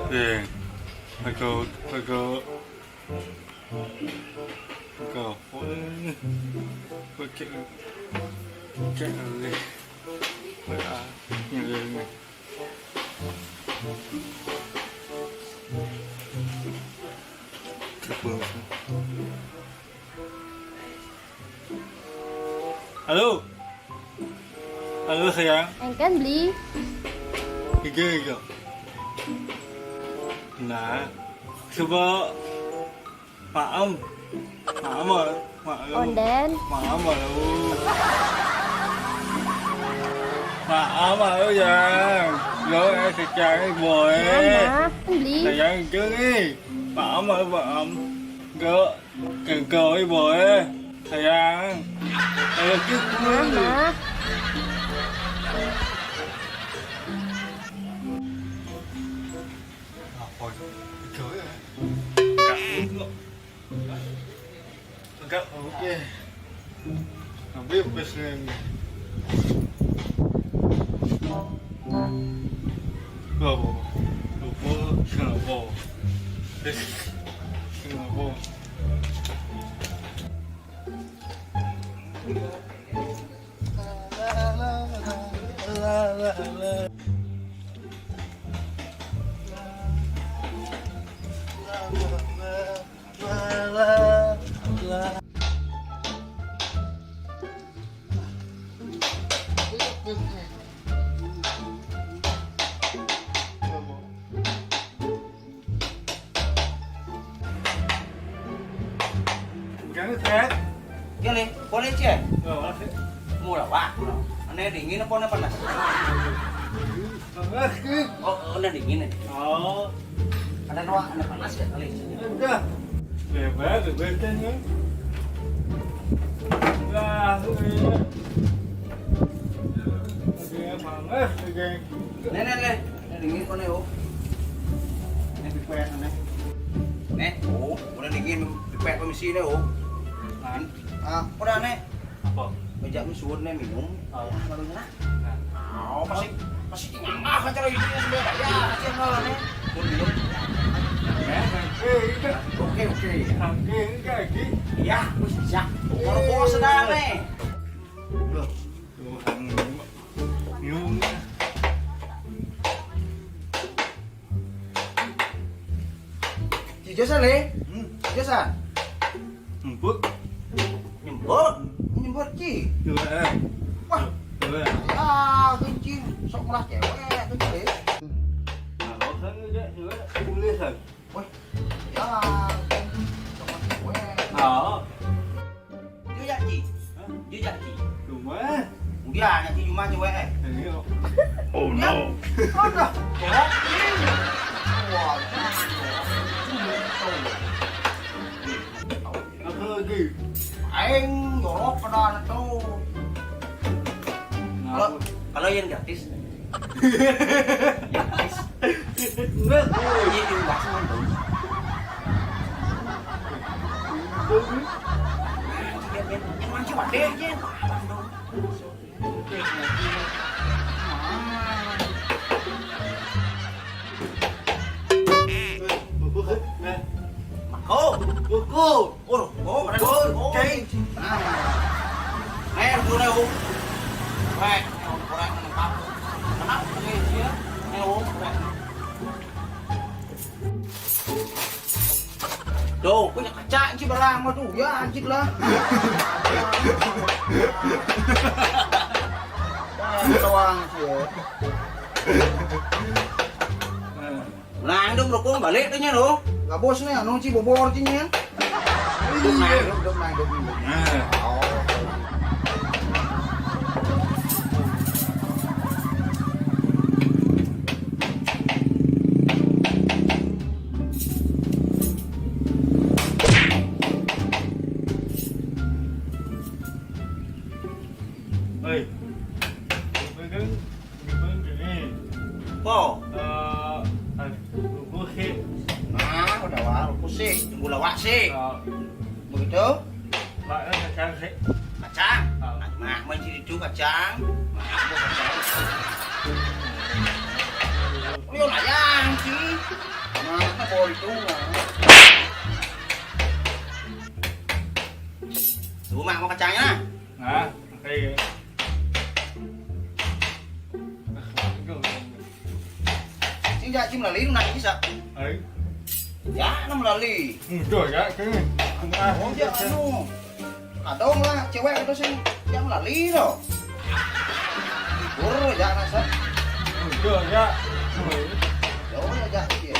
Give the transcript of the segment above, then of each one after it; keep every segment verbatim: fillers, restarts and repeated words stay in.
Oke. Aku, aku, aku. Oke. Oke. Oke. Oke. Halo. Halo, sayang. Engken beli. Iya, iya. Nah, coba maem. Maem, maem. Onden. Maem, maem. Maem, maem, yang. Lo, eh, sekian, boy. Nah, beli. Sayang, itu nih. Maem, maem, maem. Enggak. Kagawé baé. Sayang. Ayo ki kuwi. Mama. Apa? Kagawé ya? Enggak. Enggak, oke. Tapi wis ning. Loh, lupa sing apa? Wis sing apa? Jangan, Ted. Iya, nih. Boleh, Cek? Boleh, Cek. Murah, Pak. Aneh dingin apa aneh panas? Panas, Ki. Oh, aneh dingin, ya? Oh. Ada doang, aneh panas ya, kali. Udah. Bebas, bebas, kan, ya? Udah, udah. Ada yang panas, ada yang Nih, nih, nih. Nih, dingin kok, nih, oh. Nih, pipet, nih. Nih, oh, udah dingin, pipet komisi, nih, oh. Kan? Ah, udah, nih. Apa? Meja mi suwun, nih, minum. Oh. Ah, baru nyerah. Nah. Oh, masih, masih ngangah aja lagi, dia sudah bayar, masih ngangah, nih. Pun minum. Eh, eh, enggak. Oke, oke. Oke, enggak, Ki. Iya, wis, siap. Kalau bos sedang, nih. Loh. Tuh, minum. Ci Josan, Le? Hmm. Ci Josan. Empuk. Nyemput. Nyemput, Ci. Coba, eh. Wah. Coba. Ya, kencing. Sok ngelah cewek, kencing, Le. Nah, bosan juga, coba. Tulisan. Wah. Ya, sok ngelah cewek. Oh. Jujak, Ci. Hah? Jujak, Ci. Cuma. Udah, nanti cuma cewek, eh. Ini, oh. Oh, no. Udah. Wah, apa lagi? Aing jorok pada anak tuh. Nah, kalau, kalau yang gratis. Enggak. Iya, di rumah sih, Bang. Yang mancing ada aja, Bang. Buku, buku. Buku. Ur, oh, ada gol. Cai. Nah. Nih, dulu nih, Om. Weh, orang lengkap. Kenapa nih dia? Nih, Om. Tuh, punya kaca, anjir, barang mah tuh. Ya, anjir lah. Doang sih, ya. Nah, itu berhubung balik tuh nya, loh. Gak bos nih, anu, Ci, bobor, Ci, nya. Hidup naik, hidup, hidup naik, hidup, hidup. Nah. Oh. Hei. Pegang. Pegang gini. Po. Eh, bubur sih. Nah, udah wah, bubur sih. Tunggu lawak sih. Oh. Begitu? Lawak kacang sih. Kacang. Oh. Nah, mah, mah jadi itu kacang. Nah, Ini orang yang sih. Mana boleh itu? Tuh, Mak, mau kacangnya? Nah, oke. Sing jak cim lali nak bisa. Hai. Ya, nam lali. Mudah ya, kene. Oh, ya, anu. Kadang lah, cewek itu sing yang lali loh. Libur ya, masa. Mudah ya. Ya, ya, ya, iya.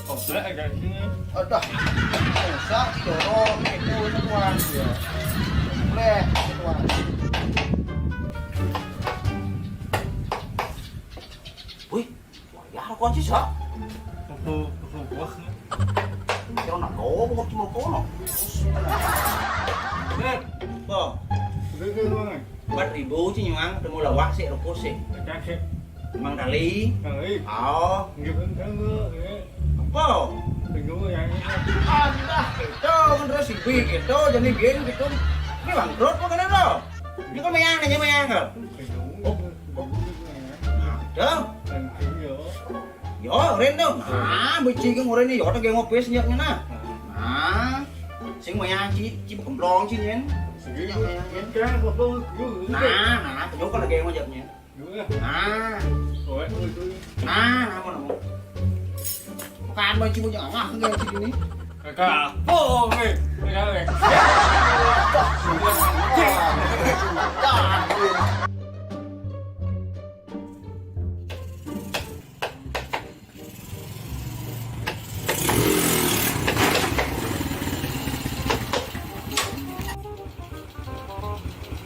Komplek agak sini. Aduh, susah sih, dorong itu, itu, Tuan. Ya. Boleh, itu, Tuan. Wih, ya, aku aja, Sa. Tutu, tutu buah nih. Kira nak kau, bukan cuma kau, no. Eh, Bang. Udah, udah, udah, Bang. Empat ribu sih, Nyuang, ketemu lawak sih, rokok sih. Kacang sih. Mang Dali. Mang Dali. Oh. Nggih, pun kan, Bu, ya. Apa? Tunggu ya, ini. Alah, itu kan terus si Pi gitu, jadi biar gitu. Ini bangkrut apa kena lo? Ini kan mayang, ini mayang, kan? Tunggu. Oh, oh. Nah, dah. Tunggu, ya. Yo, ren dong. Nah, beci ke ngorene yo, tak ngopi senyapnya nah. Nah, sing mayang ci, ci kemblong ci nyen. Sing mayang nyen. Kan, apa, Bu? Nah, nah, nah, penyok lagi yang ngajak nyen. Nah. Nah, nah, mau, mau. Bukan baju punya Allah, enggak sih ini. Kagak apa, weh. Kagak, weh.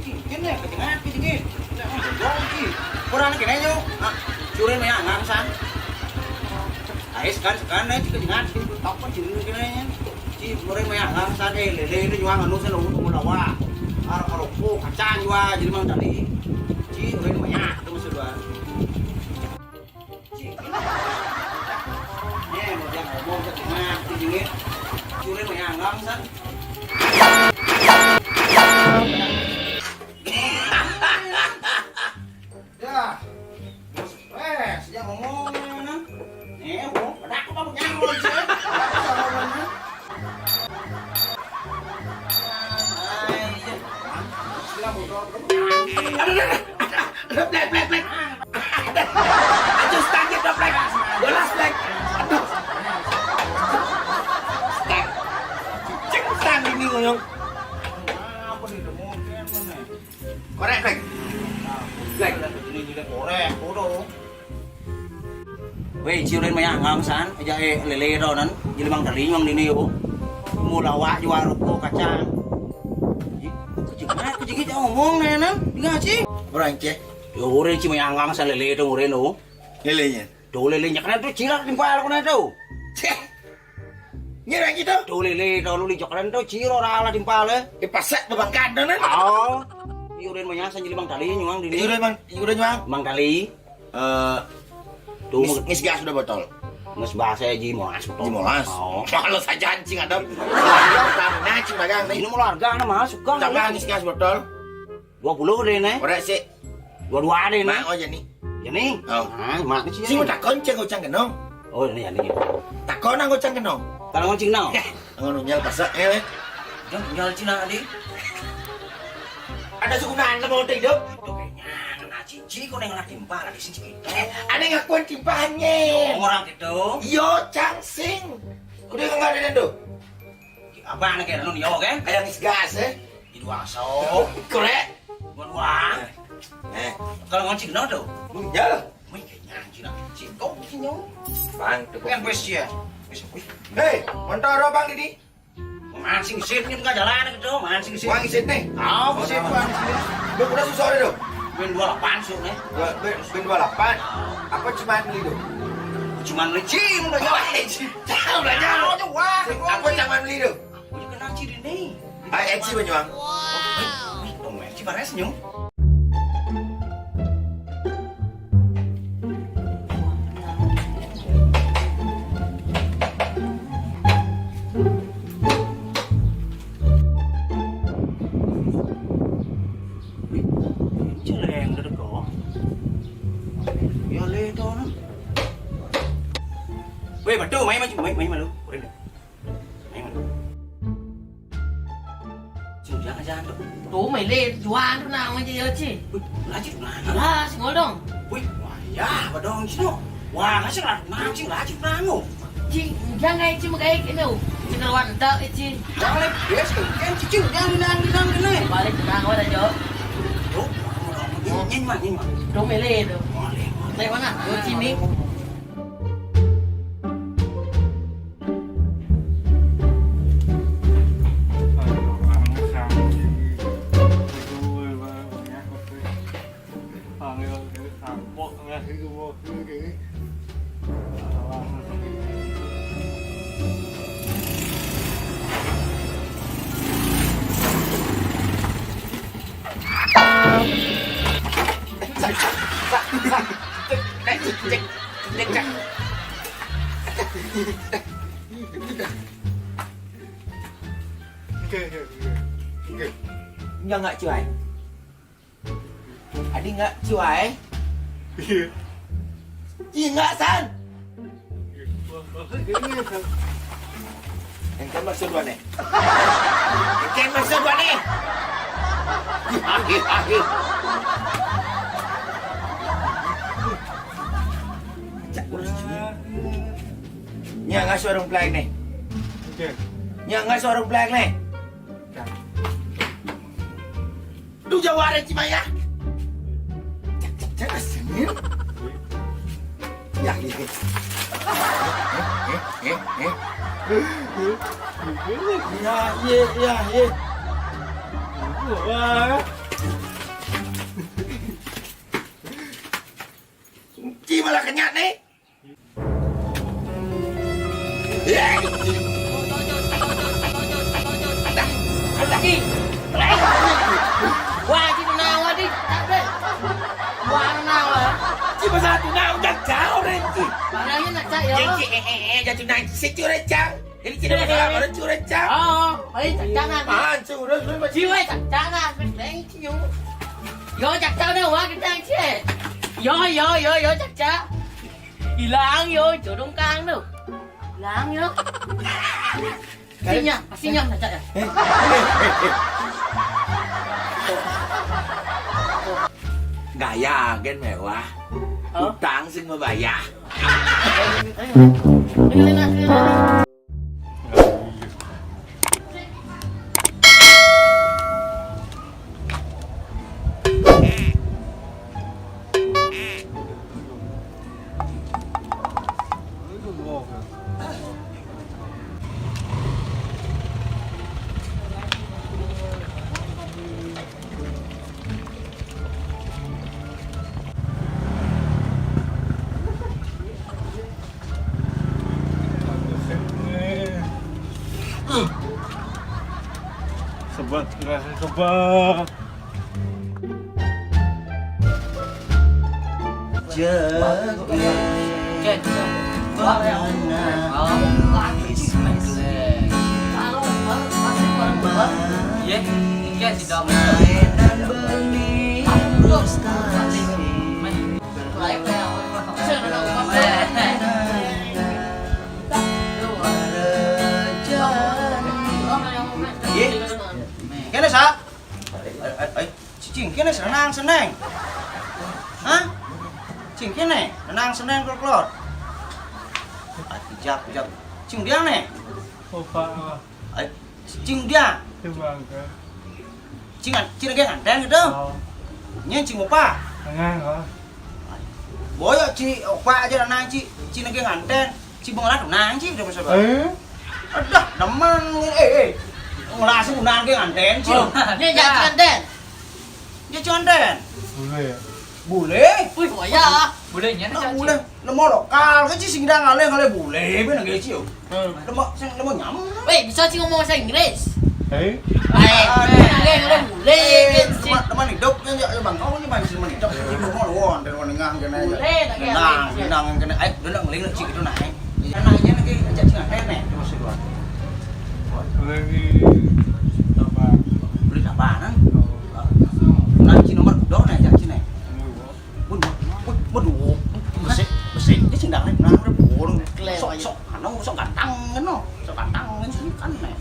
Cincin ya, kecengat, kecengat. Nah, jauh, Ci. Kurang kena, yuk. Ah, curin ya, nggak pesan. Ayo, sekan, sekan, nih, kecengat, Ci. Tok, Ci, curin kena, ya. Ci, curin ya, nggak pesan, eh, lele, ini jual anu, saya nunggu, tunggu lawa. Arok, arok, oh, kacang jual, jadi mang tadi. Ci, curin banyak, itu maksud gua. Nih, mau dia ngomong ke tengah, ke dingin. Curi mah yang ngang, san. Dah. Stres, dia ngomong, nah. Nih, ngomong, pada aku mau nyangkut, sih. Aku sama mana? Aduh, aduh, aduh, aduh, plek, plek, plek. Aduh, stang gitu, plek. Bolas, plek. Aduh. Stang. Cek stang ini, ngoyong. Korek, plek. Plek. Ini juga korek, bodoh. Weh, ciurin mah ya, ngang san, aja eh lele to nan, jadi mang tali mang dini yo. Mula wak jual ruko kacang. Ih, kecil banget, kecil gitu ngomong nih nan, ngaci. Orang cek. Yo, urin ci mah ngang san lele to urin lo. Lelenya. Tuh lelenya kena tuh cilak timpal kena tuh. Cek. Nyerang gitu. Tuh lele to lu di jokalan tuh ciro rala timpal eh. Di pasek bebangkada nan. Oh. Ciurin mah ya san jadi mang tali nyuang dini. Ciurin mang, ciurin mang. Mang tali. Eh, tuh ngis, ngis gas udah botol. Nges bahasa ji molas botol. Ji molas. Oh. Kalau saja anjing ada. Nah, cing dagang nih. Ini mau harga na masuk kan. Tambah ngis gas botol. Dua puluh deh nih. Ora sih. Dua dua deh nih. Mak, oh, jadi. Jadi. Oh. Ah, mak sih. Sing udah konceng ucang kenong. Oh, ini ya nih. Tak konang ucang kenong. Kalau ngoncing no. Ngono nyal pasak ya. Dong nyal Cina tadi. Ada sukunan sama udah hidup. Itu kayaknya kena cici kok yang lagi timpal lagi sih gitu. Ada ngakuan timpahannya. Orang gitu. Yo cangsing. Udah nggak ada tuh. Apa anak kayak lu nyawa kan? Kayak ngis gas eh. Di dua so. Korek. Dua dua. Eh. Kalau ngoncing no tuh. Munjal. Wih, kayaknya anjing lah. Cingkong sih nyawa. Bang, tuh. Kan bes ya. Bes, wih. Hei, motor apa bang ini? Mancing sip ini tengah jalan gitu, mancing sip. Wang isit nih. Tahu sip mancing. Lu udah susah udah dong. Ben dua delapan sih nih. Dua, ben, ben dua delapan. Apa cuman beli tuh? Cuman licin udah jalan. Tahu lah jalan. Tahu aja wah. Apa cuman beli tuh? Aku juga nanti di nih. Ai, Eci banyuang. Wih, wih, dong, Eci bares nyung. Wih, ini celeng Weh, betul, main maju, main, main malu. Udah. Main malu. Cing, jangan, jangan, tuh. Tuh, main le, jual tuh nang aja ya, Ci. Wih, laju nang. Lah, sing dong. Wih, wah, ya, apa dong, Cino? Wah, ngasih lah, nang, Cing, laju nang, oh. Ci, jangan, Ci, mau kayak gini, oh. Ci, keluar entar, Ci. Jangan, le, biasa, kan, Cing, jangan, jangan, jangan, jangan. Balik, tenang, udah, Jo. Tuh, nyen, nyen, mah, nyen, mah. Tuh, main le, tuh. Boleh, boleh. Lewat mana? Tuh, sini. Enggak, enggak, cuy. Adi enggak, cuy. Iya. Iya, enggak, San. Yang kan maksud gua nih. Yang kan maksud gua nih. Akhir, akhir. Cak, gua harus cuy. Nya ngasuh orang Belaik nih. Oke. Nya ngasuh orang Belaik nih. Cak. Duh, jawara, Ci Maya. Cak, cak, cak, asin. Ya, ya. Eh, eh, eh, eh. Ya, ya, ya, ya. Wah. Ci malah kenyat nih. Lagi. Wah, ci nawa di. Wah, nawa. Ci masa tu nawa dah jauh, Ren, Ci. Barangnya nak cak, ya. Ci, eh, eh, eh, jatuh naik situ, Ren, Cang. Jadi, ci dah masalah, Ren, Ci, Ren, Cang. Oh, baik, cak, cak, nah. Ah, Ci, udah, udah, udah. Ci, weh, cak, cak, nah. Ren, Ci, yuk. Yo, cak, cak, nawa, kita, Ci. Yo, yo, yo, yo, cak, cak. Hilang yo, jodong kang tu. Hilang yo. Pastinya, pastinya saja ya. Eh, eh, eh, eh. Gaya gen mewah. Hah? Utang sing membayar. Ayo, ayo, ayo. Sebat, rasa sebat. Jaga pamana is. Iya, iya, tidak. Mainan beli mustahil. Kene, Sa? Ai, ai, ai, si Cing kene senang seneng. Hah? Cing kene senang seneng, klot, klot. Ai, pijak, pijak. Cing dia ne? Opa. Ai, si Cing dia. Coba, Uncle. Cing an-, Cing lagi nganten gitu. Oh. Nyen Cing opa. Tengah, kok. Boyo ci opa aja nang ci, ci nege nganten, ci bengelat nang ci udah masa. Eh? Adah, demen, eh, eh. Ngelasih unang ke nganten ci. Oh, ini jadi nganten. Dia ci nganten. Boleh ya? Boleh. Wih, waya. Boleh nya. Nah, boleh. Nemu lokal ke ci sing ngalih ngalih boleh ben nang ci yo. Hmm. Nemu sing nemu nyam. Weh, bisa sih ngomong bahasa Inggris. Eh? Eh, boleh, boleh, boleh, kan, sih. Teman, teman hidup kan ya, ya, Bang, kau ini masih teman hidup. Jadi ngomong lu, dari nengah kena aja. Boleh, lagi ada. Nang, nang kena, eh, udah ngeling cik itu nah. Nanya lagi, ajak sih ngapain nih? Cuma seduan. Lagi tambah. Beli tambahan. Nah, ci nomor dua nih, ajak sini. Waduh, waduh, waduh. Masih Sing ndang menang udah burung. Sok, sok anu, sok ganteng ngono. Sok ganteng ngono sih kan, nih.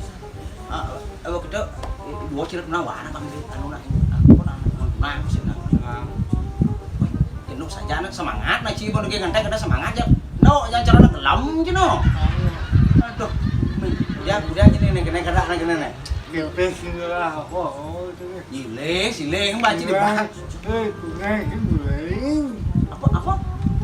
Ah, eh, waktu itu, eh, dua cilik menang, wah, anak kami anu, nak, apa, nak, menang sih, nak. Wah, anu saja, nak, semangat, nak, Ci, mun ngantek ada semangat ya. No, yang cara nak gelem, Ci, no. Aduh, dia, dia gini nih, kena, kena, kena, nih. Kepes ini lah, apa, oh, itu nih. Silih, silih, Mbak, Ci, Mbak. Eh, bukan, itu bukan. Apa, apa?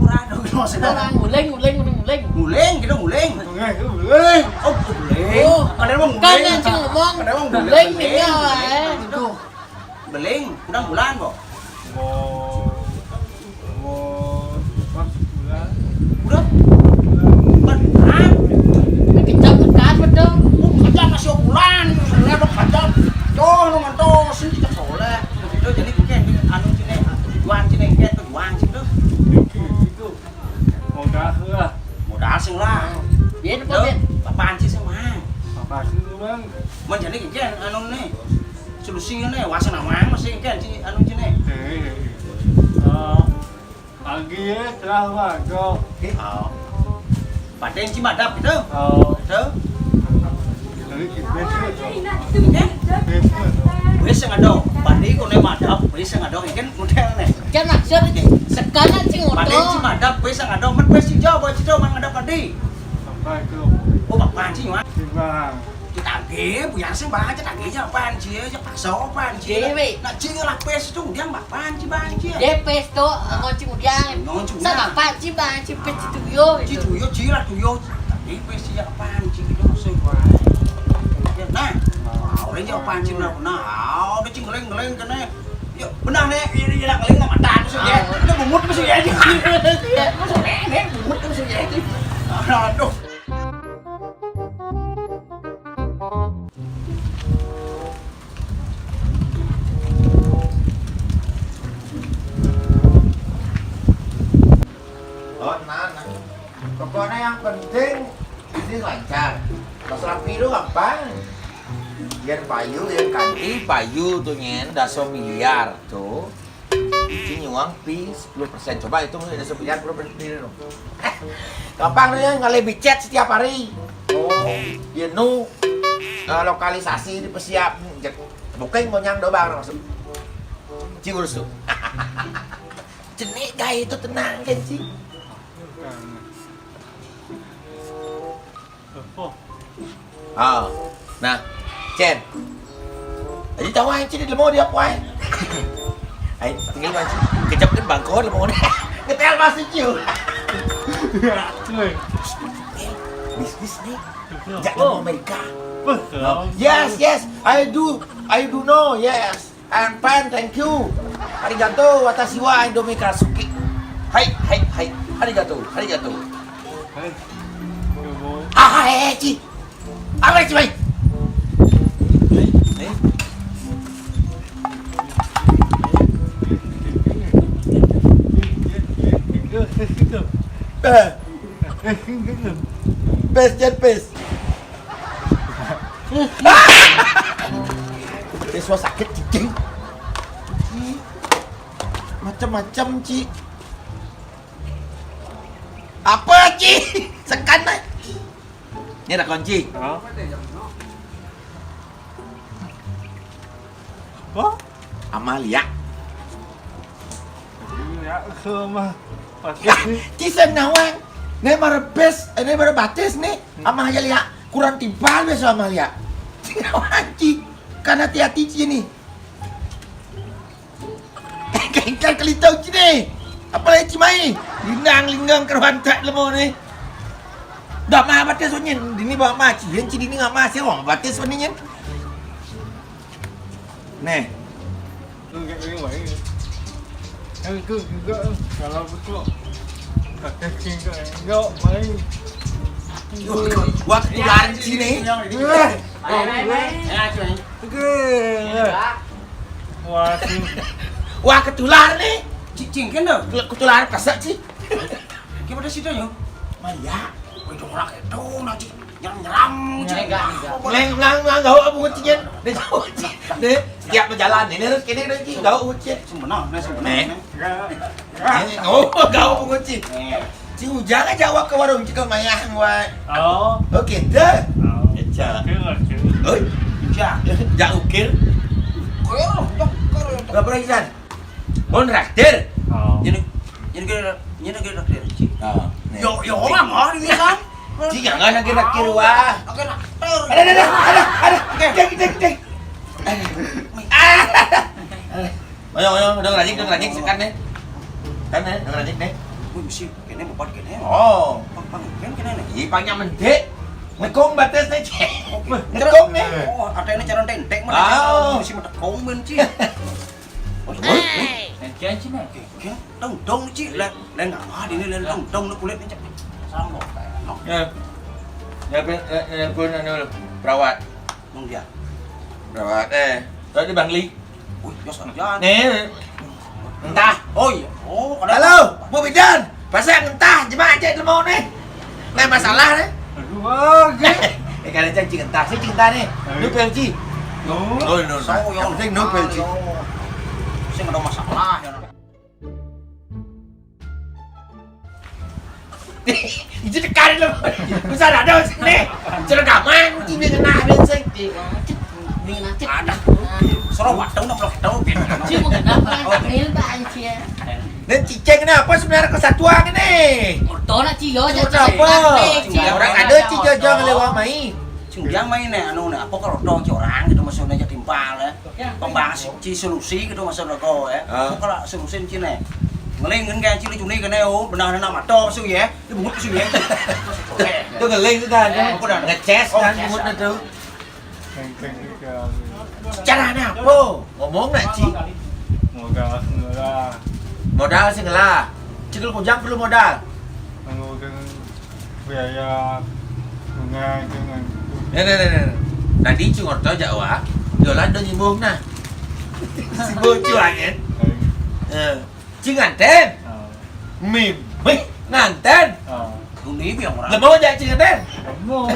Kurang dong, maksudnya. Orang nguling, nguling, nguling, nguling. Nguling, kita nguling. Bukan, itu bukan. Oh, nguling. Oh, ada emang kan nguling. Yang Ci ngomong, ada emang nguling, nguling, nguling, nguling, eh. Nguling. Tuh. Beling, udah bulan, Bo. Bo, bo, pas bulan. Udah? Bulan. Bulan. Hah? Kejam tekan, betul. Oh, kejam masih bulan. Soalnya, Bo, kejam. Yo, lu ngantos, sini kita soleh. Itu jadi mungkin anu sini, juang sini, kayak tuh juang sini tuh. Itu, itu. Modal lah. Modal sing lah. Iya, itu, Tuh, Pak. Apaan sih sing, Mang? Apa sih, Mang? Mun jadi kan anu nih. Solusi nih, wasa nama masih kan si anu sini. Eh, eh, eh. Eh, lagi ya, telah warga. Eh, oh. Paten Ci madap gitu. Oh. Gitu. Jadi, kita sih, Eh? Wis sing ada, padi kone madap, wis sing ada, iki model nih. Kan maksud sekarang sing Padi Ci ngono. Madap, wis sing ada, men wis sing jawab, wis sing mang ada padi. Apa itu? Oh, bapak Ci, Wan. Sing, Bang. Kita ge, bu yang sing Bang aja, kita ge aja apaan Ci, aja paksa apaan Ci. Dewe. Nak Ci ngelapis itu, dia bapak Ci, Bang Ci. Dia pes tuh, ngonci mudiang. Ngonci mudiang. Sama Pak Ci, Bang Ci, pes itu yo. Ci itu yo, Ci lah tuh yo. Tapi pes ya apaan Ci, itu maksud gua. Nah, orang aja apaan Ci, nah, nah, udah Ci ngeleng-ngeleng kena. Yuk, benar nih, ini enak ngeleng sama mata tuh sih ya. Ini bungut tuh sih ya. Iya, masuk nih, bungut tuh sih ya. Aduh. Oh, tenang, tenang. Pokoknya yang penting ini lancar. Masalah pilu gampang. Yen payu, yen kanti, payu tuh nyen, daso miliar tuh. Ci nyuang pi sepuluh persen. Coba itu udah sepian puluh persen. Gampang nih, ngalih bicet setiap hari. Oh, ya nu, eh, lokalisasi dipersiap. Bukan ngonyang doang maksud. Ci urus tuh. Jenik gaya itu tenang kan, Ci. Oh. Nah, Cen. Jadi tahu aja di lemo dia kuai. Ayo, tinggal maju. Kejap kan bangkor lemo. Ngetel masih ciu. Woi. Bisnis nih. Jak ke Amerika. Wah, yes, yes. I do. I do know. Yes. I'm fine, thank you. Arigato, watashi wa Indomie Karasuki. Hai, hai, hai. Arigato, arigato. Hai. Ah, hai, hai, ci. Apa, ci, bai? Eh. Pes, jet, pes. Siswa sakit, cicing. Macam-macam, Ci. Apa, Ci? Sekan, Nay. Ini ada kunci. Hah? Hah? Amalia. Iya, sama. Pasti. Ci senawang. Ini baru bes, ini baru batis nih. Amalia. Kurang timpal besok Amalia. Senawang, Ci. Kan hati-hati, Ci, nih. Kengkal kelitau Ci nih. Apalagi Ci mai. Linang linggang keruan tak lemo nih. Dah mah batis sunyin. Dini bawa maci. Yang Ci dini nggak masih wong batis sunyin. Nih. Enggak, enggak, enggak. Yang itu juga kalau betul. Kata Ci enggak, enggak, mai. Wah, ketularan Ci nih. Iya. Mai, mai, mai. Ya, cuy. Oke. Wah, Ci. Wah, ketular nih. Cicing kan dah. Ketular kasar, Ci. Gimana sih tuh, yo? Maya, itu orang itu nanti nyeram-nyeram, Ci. Enggak, enggak. Ngelang, ngelang, ngelang, gaul apa kuncinya? Dia jauh, Ci. Dia setiap berjalan ini terus kini dia, Ci, gaul kunci. Sebenarnya, sebenarnya. Nih. Ini, oh, gaul apa kunci? Nih. Sing Ujang ajak wak ka warung cekal mayah wae. Oh. Oh, gitu. Oh. Eca. Oke, oke. Oi. Ujang. Jak ukir. Kor, kor, kor. Berapa lagi, San? Mau nraktir. Oh. Ini, ini kira, ini kira nraktir, Ci. Oh, nih. Yo, yo, orang mah ini, San. Ci, jangan lagi nraktir, wah. Oke, nraktir. Ada, ada, ada, ada. Oke. Dek, dek, dek. Ah. Ayo, ayo, udah ngerajik, udah ngerajik, sekan deh. Kan deh, udah ngerajik deh. Wih, mesti kene, empat kene. Oh. Pang, pang, kan kene nih. Ih, pangnya mendek. Ngekong batas nih, Cek. Oke. Ngekong nih. Oh, ada ini cara tentek mah. Oh. Mesti metekong men, Ci. Waduh, waduh. Oke, Ci, mah. Oke, oke. Dong, dong, Ci. Lah, lah nggak mah ini, lah dong, dong, lu kulitnya cek. Sama. Ya. Ya, pe-, ya, ya, pun anu, perawat. Emang dia? Perawat, eh. Tadi Bangli. Wih, ya saja. Nih. Entah. Oh iya. Oh, ada. Halo, Bu Bidan. Pasang entah, jemaah cek mau nih. Nah, masalah nih. Aduh, ah, ge. Eh, kada cek cing entah, sih cing entah nih. Ayo. Nu P L C. No. Oh, no, no. Saya yang penting nu P L C. Ayo. Saya nggak ada masalah ya. Itu tekan lu. Bisa ada sini. Celaka mah, kucing dia kena, benseng. Ada. Suruh wadong, dong, dong, dong. Cuma kenapa? Oh. Ini, Pak, anjir. Dan cicing ini apa sebenarnya kesatuan ini? Motor lah, Ci, yo, Motor jadi apa? Orang ada, Ci, jajang lewat mai. Sing dia main nih, anu nih, apa kalau dong, Ci, orang gitu maksudnya jadi timpal ya. Pembahas Ci solusi gitu maksudnya kau ya. Ah. Apa kalau solusi Ci nih? Ngeling kan kayak Ci lucu nih, kena, oh, benar nama motor su ya. Itu bungut su ya. Itu ngeling itu kan, eh, apa dah? Ngeces kan bungutnya tuh. Kengkeng sekali. Caranya apa? Ngomong nak, Ci? Modal sing ngelah. Modal sing ngelah. Cekal kujang perlu modal. Anu, kan biaya bunga itu kan. Nih, nih, nih, nih. Tadi Ci ngorto jak wah. Yolan do nyinggung nah. Si bocil angin. Baik. Eh. Cing nganten. Ah. Mimih nganten. Ah. Tuni biang orang. Lebo jak cing nganten. Lebo.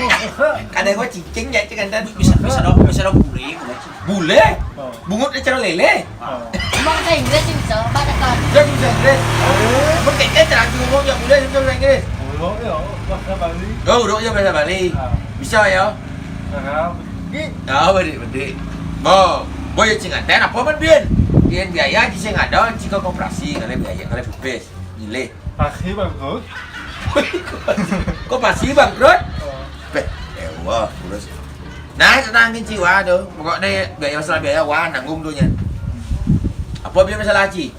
Kadang gua cicing jak cing nganten. Bisa, bisa dong, bisa dong bule, bule. Bule? Oh. Bungut acara lele. Oh. Emang bahasa Inggris sih bisa, Pak, tekan. Dia bisa Inggris. Oh. Mun kayaknya terang ngomong jak bule, bisa bahasa Inggris. Uruk ya, bahasa Bali. Oh, uruk ya bahasa Bali. Ah. Bisa ya. Sekarang bedik. Ya, bedik, bedik. Bo, bo ya cing nganten apa men, Bin? Yen biaya di sing ada, jika koperasi, kalau biaya, kalau bebas. Milih. Pasti bangkrut. Kok pasti bangkrut? Oh. Beh, ya wah, terus. Nah, tenangin Ci, wah tuh. Pokoknya biaya, masalah biaya, wah, nanggung tuh nya. Apa biaya masalah Ci?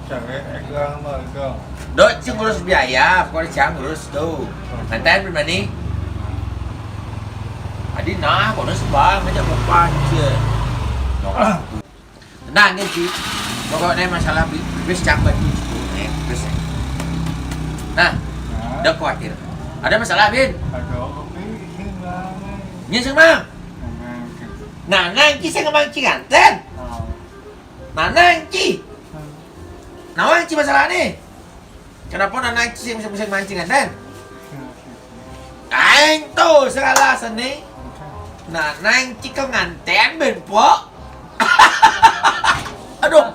Cari ekor sama ekor. Dok, Ci ngurus biaya, pokoknya Ci ngurus tuh. Nanti pribadi. Adi nah, kok nasi bang, aja mau panci. Tenang ya, Ci. Pokoknya masalah bi-, bis cak baju itu, eh, bis. Nah, nah. Udah khawatir. Ada masalah, Bin? Ada, tapi sing mana? Ini sing mang. Nah, nah, Ci sing mang Ci nganten. Oh. Nah, nah, Ci. Hmm. Nah, Ci masalah nih. Kenapa nanang cing sing mancing nganten? Aing tuh segala seni. Nanang Ci kau nganten ben, Pok. Aduh.